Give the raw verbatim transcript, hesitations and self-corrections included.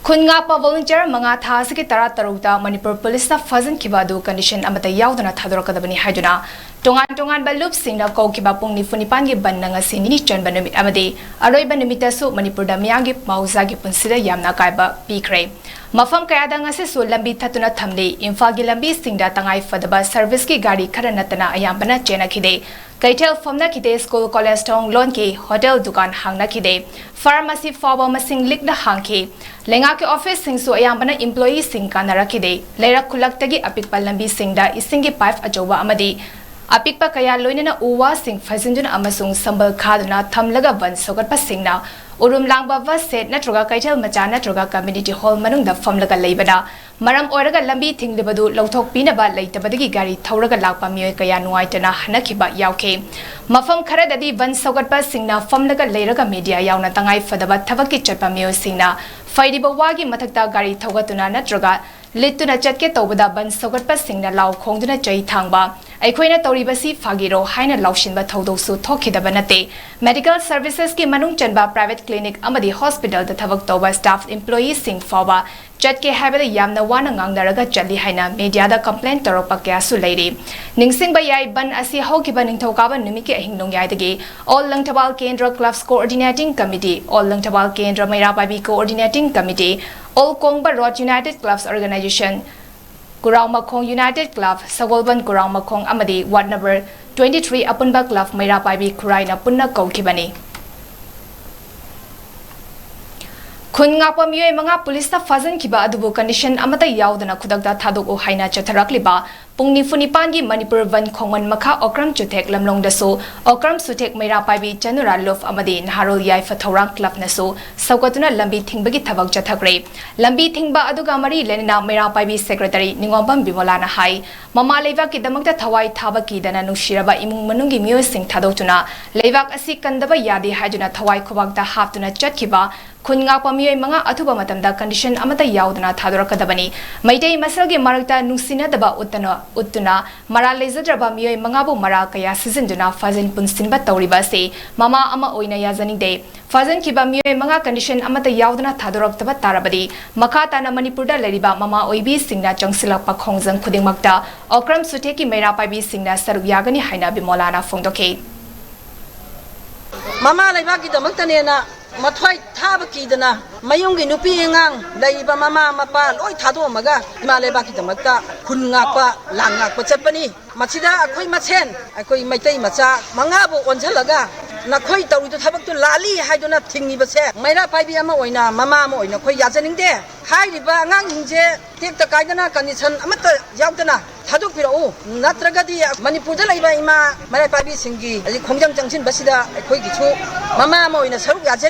ꯈꯨꯟ ꯉꯥꯛꯄ ꯚꯣꯂꯨꯟꯇꯤꯌꯔ ꯃꯉꯥ ꯊꯥ ꯑꯁꯤꯒꯤ ꯇꯔꯥ ꯇꯔꯨꯛꯇ ꯃꯅꯤꯄꯨꯔ ꯄꯨꯂꯤꯁꯅ ꯐꯥꯖꯤꯟꯈꯤꯕ ꯑꯗꯨ ꯀꯟꯗꯤꯁꯟ ꯑꯃꯠꯇ ꯌꯥꯎꯗꯅ ꯊꯥꯗꯣꯔꯛꯀꯗꯕꯅꯤ ꯍꯥꯏꯗꯨꯅ ꯇꯣꯉꯥꯟ ꯇꯣꯉꯥꯟꯕ ꯂꯨꯞꯁꯤꯡꯅ ꯀꯧꯈꯤꯕ ꯄꯨꯡ ꯅꯤꯐꯨ ꯅꯤꯄꯥꯟꯒꯤ ꯕꯟꯗ ꯉꯁꯤ ꯅꯤꯅꯤ ꯆꯟꯕ ꯅꯨꯃꯤꯠ ꯑꯃꯗꯤ ꯑꯔꯣꯏꯕ ꯅꯨꯃꯤꯠꯇꯁꯨ ꯃꯅꯤꯄꯨꯔꯗ ꯃꯤꯌꯥꯝꯒꯤ ꯃꯍꯧꯁꯥꯒꯤ ꯄꯨꯟꯁꯤꯗ ꯌꯥꯝꯅ ꯑꯀꯥꯏꯕ ꯄꯤꯈ꯭ꯔꯦ꯫ ꯃꯐꯝ ꯀꯌꯥꯗ ꯉꯁꯤꯁꯨ ꯂꯝꯕꯤ ꯊꯠꯇꯨꯅ ꯊꯝꯂꯤ꯫ ꯏꯝꯐꯥꯜꯒꯤ ꯂꯝꯕꯤꯁꯤꯡꯗ ꯇꯉꯥꯏ ꯐꯗꯕ ꯁꯔꯚꯤꯁꯀꯤ ꯒꯥꯔꯤ ꯈꯔ ꯅꯠꯇꯅ ꯑꯌꯥꯝꯕꯅ ꯆꯦꯟꯅꯈꯤꯗꯦ꯫ ꯀꯩꯊꯦꯜ ꯐꯝꯅꯈꯤꯗꯦ, ꯁ꯭ꯀꯨꯜ ꯀꯣꯂꯦꯖ ꯊꯣꯡ ꯂꯣꯟꯈꯤ, ꯍꯣꯇꯦꯜ ꯗꯨꯀꯥꯟ ꯍꯥꯡꯅꯈꯤꯗꯦ, ꯐꯥꯔꯃꯥꯁꯤ ꯐꯥꯎꯕ ꯃꯁꯤꯡ ꯂꯤꯛꯅ ꯍꯥꯡꯈꯤ꯫ ꯂꯩꯉꯥꯛꯀꯤ ꯑꯣꯐꯤꯁꯁꯤꯡꯁꯨ ꯑꯌꯥꯝꯕꯅ ꯏꯝꯄ꯭ꯂꯣꯌꯤꯁꯤꯡ ꯀꯥꯟꯅꯔꯛꯈꯤꯗꯦ꯫ ꯂꯩꯔꯛ ꯈꯨꯜꯂꯛꯇꯒꯤ ꯑꯄꯤꯛꯄ ꯂꯝꯕꯤꯁꯤꯡꯗ ꯏꯁꯤꯡꯒꯤ ꯄꯥꯏꯞ ꯑꯆꯧꯕ ꯑꯃꯗꯤ ꯑꯄꯤꯛꯄ ꯀꯌꯥ ꯂꯣꯏꯅꯅ ꯎ ꯋꯥꯁꯤꯡ ꯐꯩꯖꯤꯟꯗꯨꯅ ꯑꯃꯁꯨꯡ ꯁꯝꯕꯜ ꯈꯥꯗꯨꯅ ꯊꯝꯂꯒ ꯕꯟ ꯁꯧꯒꯠꯄꯁꯤꯡꯅ ꯎꯔꯨꯝ ꯂꯥꯡꯕ ꯕꯁ ꯁꯦꯠ ꯅꯠꯇ꯭ꯔꯒ ꯀꯩꯊꯦꯜ ꯃꯆꯥ ꯅꯠꯇ꯭ꯔꯒ ꯀꯝꯃ꯭ꯌꯨꯅꯤꯇꯤ ꯍꯣꯜ ꯃꯅꯨꯡꯗ ꯐꯝꯂꯒ ꯂꯩꯕꯅ ꯃꯔꯝ ꯑꯣꯏꯔꯒ ꯂꯝꯕꯤ ꯊꯤꯡꯂꯤꯕꯗꯨ ꯂꯧꯊꯣꯛꯄꯤꯅꯕ ꯂꯩꯇꯕꯗꯒꯤ ꯒꯥꯔꯤ ꯊꯧꯔꯒ ꯂꯥꯛꯄ ꯃꯤꯑꯣꯏ ꯀꯌꯥ ꯅꯨꯡꯉꯥꯏꯇꯅ ꯍꯟꯅꯈꯤꯕ ꯌꯥꯎꯈꯤ꯫ ꯃꯐꯝ ꯈꯔꯗꯗꯤ ꯕꯟ ꯁꯧꯒꯠꯄꯁꯤꯡꯅ ꯐꯝꯂꯒ ꯂꯩꯔꯒ ꯃꯤꯗꯤꯌꯥ ꯌꯥꯎꯅ ꯇꯉꯥꯏ ꯐꯗꯕ ꯊꯕꯛꯀꯤ ꯆꯠꯄ ꯃꯤꯑꯣꯏꯁꯤꯡꯅ ꯐꯩꯔꯤꯕ ꯋꯥꯒꯤ ꯃꯊꯛꯇ ꯒꯥꯔꯤ ꯊꯧꯒꯠꯇꯨꯅ ꯅꯠꯇ꯭ꯔꯒ ꯂꯤꯠꯇꯨꯅ ꯆꯠꯀꯦ ꯇꯧꯕꯗ ꯕꯟ ꯁꯧꯒꯠꯄꯁꯤꯡꯅ ꯂꯥꯎ ꯈꯣꯡꯗꯨꯅ ꯆꯩ ꯊꯥꯡꯕ, "ꯑꯩꯈꯣꯏꯅ ꯇꯧꯔꯤꯕꯁꯤ ꯐꯥꯒꯤꯔꯣ?" ꯍꯥꯏꯅ ꯂꯥꯎꯁꯤꯟꯕ ꯊꯧꯗꯣꯛꯁꯨ ꯊꯣꯛꯈꯤꯗꯕ ꯅꯠꯇꯦ꯫ ꯃꯦꯗꯤꯀꯦꯜ ꯁꯔꯚꯤꯁꯦꯁꯀꯤ ꯃꯅꯨꯡ ꯆꯟꯕ ꯄ꯭ꯔꯥꯏꯚꯦꯠ ꯀ꯭ꯂꯤꯅꯤꯛ ꯑꯃꯗꯤ ꯍꯣꯁꯄꯤꯇꯥꯜꯗ ꯊꯕꯛ ꯇꯧꯕ ꯁ꯭ꯇꯥꯐ ꯏꯝꯄ꯭ꯂꯣꯌꯤꯁꯤꯡ ꯐꯥꯎꯕ ꯆꯠꯀꯦ ꯍꯥꯏꯕꯗ ꯌꯥꯝꯅ ꯋꯥꯅ ꯉꯥꯡꯅꯔꯒ ꯆꯠꯂꯤ ꯍꯥꯏꯅ ꯃꯤꯗꯤꯌꯥꯗ ꯀꯝꯄ꯭ꯂꯦꯟ ꯇꯧꯔꯛꯄ ꯀꯌꯥꯁꯨ ꯂꯩꯔꯤ꯫ ꯅꯤꯡꯁꯤꯡꯕ ꯌꯥꯏ, ꯕꯟ ꯑꯁꯤ ꯍꯧꯈꯤꯕ ꯅꯤꯡꯊꯧꯀꯥꯕ ꯅꯨꯃꯤꯠꯀꯤ ꯑꯍꯤꯡ ꯅꯣꯡꯌꯥꯏꯗꯒꯤ ꯑꯣꯜ ꯂꯪꯊꯕꯥꯜ ꯀꯦꯟꯗ꯭ꯔ clubs coordinating committee, all Langthabal ꯀꯦꯟꯗ꯭ꯔ Meira Paibi coordinating committee, all Kongba road united clubs organisation, Kuraomakhong united club, ꯁꯒꯣꯜꯕꯟ ꯀꯨꯔꯥꯎꯃꯈꯣꯡ ꯑꯃꯗꯤ ꯋꯥꯔꯗ ꯅꯝꯕꯔ twenty three ꯑꯄꯨꯟꯕ ꯀ꯭ꯂꯕ ꯃꯩꯔꯥ ꯄꯥꯏꯕꯤ ꯈꯨꯔꯥꯏꯅ ꯄꯨꯟꯅ ꯀꯧꯈꯤꯕꯅꯤ꯫ ꯈꯨꯟ ꯉꯥꯛꯄ ꯃꯤꯑꯣꯏ ꯃꯉꯥ ꯄꯨꯂꯤꯁꯅ ꯐꯥꯖꯤꯟꯈꯤꯕ ꯑꯗꯨꯕꯨ ꯀꯟꯗꯤꯁꯟ ꯑꯃꯠꯇ ꯌꯥꯎꯗꯅ ꯈꯨꯗꯛꯇ ꯊꯥꯗꯣꯛꯎ ꯍꯥꯏꯅ ꯆꯠꯊꯔꯛꯂꯤꯕ ꯄꯨꯡ ꯅꯤꯐꯨ ꯅꯤꯄꯥꯟꯒꯤ ꯃꯅꯤꯄꯨꯔ ꯕꯟ ꯈꯣꯡꯃꯟ ꯃꯈꯥ ꯑꯣꯀ꯭ꯔꯝ ꯆꯨꯊꯦꯛ ꯂꯝꯂꯣꯡꯗꯁꯨ ꯑꯣꯀ꯭ꯔꯝ ꯆꯨꯊꯦꯛ ꯃꯩꯔꯥ ꯄꯥꯏꯕꯤ ꯆꯅꯨꯔꯥ ꯂꯨꯞ ꯑꯃꯗꯤ ꯅꯍꯥꯔꯣꯜ ꯌꯥꯏꯐ ꯊꯧꯔꯥꯡ ꯀ꯭ꯂꯕꯅꯁꯨ ꯁꯧꯒꯠꯇꯨꯅ ꯂꯝꯕꯤ ꯊꯤꯡꯕꯒꯤ ꯊꯕꯛ ꯆꯠꯊꯈ꯭ꯔꯦ꯫ ꯂꯝꯕꯤ ꯊꯤꯡꯕ ꯑꯗꯨꯒ ꯃꯔꯤ ꯂꯩꯅꯅ ꯃꯩꯔꯥ ꯄꯥꯏꯕꯤ ꯁꯦꯀ꯭ꯔꯦꯇꯔꯤ ꯅꯤꯉꯣꯝꯕꯝ ꯕꯤꯃꯣꯂꯥꯅ ꯍꯥꯏ, ꯃꯃꯥ ꯂꯩꯕꯥꯛꯀꯤꯗꯃꯛꯇ ꯊꯋꯥꯏ ꯊꯥꯕ ꯀꯤꯗꯅ ꯅꯨꯡꯁꯤꯔꯕ ꯏꯃꯨꯡ ꯃꯅꯨꯡꯒꯤ ꯃꯤꯑꯣꯏꯁꯤꯡ ꯊꯥꯗꯣꯛꯇꯨꯅ ꯂꯩꯕꯥꯛ ꯑꯁꯤ ꯀꯟꯗꯕ ꯌꯥꯗꯦ ꯍꯥꯏꯗꯨꯅ ꯊꯋꯥꯏ ꯈꯨꯕꯥꯛꯇ ꯍꯥꯞꯇꯨꯅ ꯆꯠꯈꯤꯕ ꯈꯨꯟ ꯉꯥꯛꯄ ꯃꯤꯑꯣꯏ ꯃꯉꯥ ꯑꯊꯨꯕ ꯃꯇꯝꯗ ꯀꯟꯗꯤꯁꯟ ꯑꯃꯠꯇ ꯌꯥꯎꯗꯅ ꯊꯥꯗꯣꯔꯛꯀꯗꯕꯅꯤ꯫ ꯃꯩꯇꯩ ꯃꯁꯦꯜꯒꯤ ꯃꯔꯛꯇ ꯅꯨꯡꯁꯤꯅꯗꯕ ꯎꯠꯇꯅ ꯎꯠꯇꯨꯅ ꯃꯔꯥꯜ ꯂꯩꯖꯗ꯭ꯔꯕ ꯃꯤꯑꯣꯏ ꯃꯉꯥꯕꯨ ꯃꯔꯥꯜ ꯀꯌꯥ ꯁꯤꯖꯤꯟꯗꯨꯅ ꯐꯥꯖꯤꯟ ꯄꯨꯟꯁꯤꯟꯕ ꯇꯧꯔꯤꯕ ꯑꯁꯤ ꯃꯃꯥ ꯑꯃ ꯑꯣꯏꯅ ꯌꯥꯖꯅꯤꯡꯗꯦ꯫ ꯐꯥꯖꯤꯟꯈꯤꯕ ꯃꯤꯑꯣꯏ ꯃꯉꯥ condition ꯑꯃꯠꯇ ꯌꯥꯎꯗꯅ ꯊꯥꯗꯣꯔꯛꯇꯕ ꯇꯥꯔꯕꯗꯤ ꯃꯈꯥ ꯇꯥꯅ ꯃꯅꯤꯄꯨꯔꯗ ꯂꯩꯔꯤꯕ ꯃꯃꯥ ꯑꯣꯏꯕꯤꯁꯤꯡꯅ ꯆꯪꯁꯤꯜꯂꯛꯄ ꯈꯣꯡꯖꯪ ꯈꯨꯗꯤꯡꯃꯛꯇ ꯑꯣꯀ꯭ꯔꯝ ꯁꯨꯊꯦꯛꯀꯤ ꯃꯩꯔꯥ ꯄꯥꯏꯕꯤꯁꯤꯡꯅ ꯁꯔꯨꯛ ꯌꯥꯒꯅꯤ ꯍꯥꯏꯅ ꯕꯤꯃꯣꯂꯥꯅ ꯐꯣꯡꯗꯣꯛꯈꯤ꯫ ꯃꯃꯥ ꯂꯩꯕꯥꯛꯀꯤꯗꯃꯛꯇꯅꯦꯅ ꯃꯊ꯭ꯋꯥꯏ ꯊꯥꯕ ꯀꯤꯗꯅ ꯃꯌꯨꯝꯒꯤ ꯅꯨꯄꯤ ꯑꯉꯥꯡ ꯂꯩꯔꯤꯕ ꯃꯃꯥ ꯃꯄꯥ ꯂꯣꯏ ꯊꯥꯗꯣꯛꯑꯝꯃꯒ ꯏꯃꯥ ꯂꯩꯕꯥꯛꯀꯤꯗꯃꯛꯇ ꯈꯨꯟ ꯉꯥꯛꯄ, ꯂꯥꯟ ꯉꯥꯛꯄ ꯆꯠꯄꯅꯤ꯫ ꯃꯁꯤꯗ ꯑꯩꯈꯣꯏ ꯃꯁꯦꯟ, ꯑꯩꯈꯣꯏ ꯃꯩꯇꯩ ꯃꯆꯥ ꯃꯉꯥꯕꯨ ꯑꯣꯟꯁꯤꯜꯂꯒ ꯅꯈꯣꯏ ꯇꯧꯔꯤꯗꯨ ꯊꯕꯛꯇꯨ ꯂꯥꯜꯂꯤ ꯍꯥꯏꯗꯨꯅ ꯊꯤꯡꯉꯤꯕꯁꯦ ꯃꯩꯔꯥ ꯄꯥꯏꯕꯤ ꯑꯃ ꯑꯣꯏꯅ, ꯃꯃꯥ ꯑꯃ ꯑꯣꯏꯅ ꯑꯩꯈꯣꯏ ꯌꯥꯖꯅꯤꯡꯗꯦ꯫ ꯍꯥꯏꯔꯤꯕ ꯑꯉꯥꯡꯁꯤꯡꯁꯦ ꯇꯦꯛꯇ ꯀꯥꯏꯗꯅ condition ꯑꯃꯠꯇ ꯌꯥꯎꯗꯅ ꯊꯥꯗꯣꯛꯄꯤꯔꯛꯎ, ꯅꯠꯇ꯭ꯔꯒꯗꯤ ꯃꯅꯤꯄꯨꯔꯗ ꯂꯩꯕ ꯏꯃꯥ ꯃꯩꯔꯥ ꯄꯥꯏꯕꯤꯁꯤꯡꯒꯤ ꯍꯧꯖꯤꯛ ꯈꯣꯡꯖꯪ ꯆꯪꯁꯤꯟꯕꯁꯤꯗ ꯑꯩꯈꯣꯏꯒꯤꯁꯨ ꯃꯃꯥ ꯑꯃ ꯑꯣꯏꯅ ꯁꯔꯨꯛ ꯌꯥꯖꯩ꯫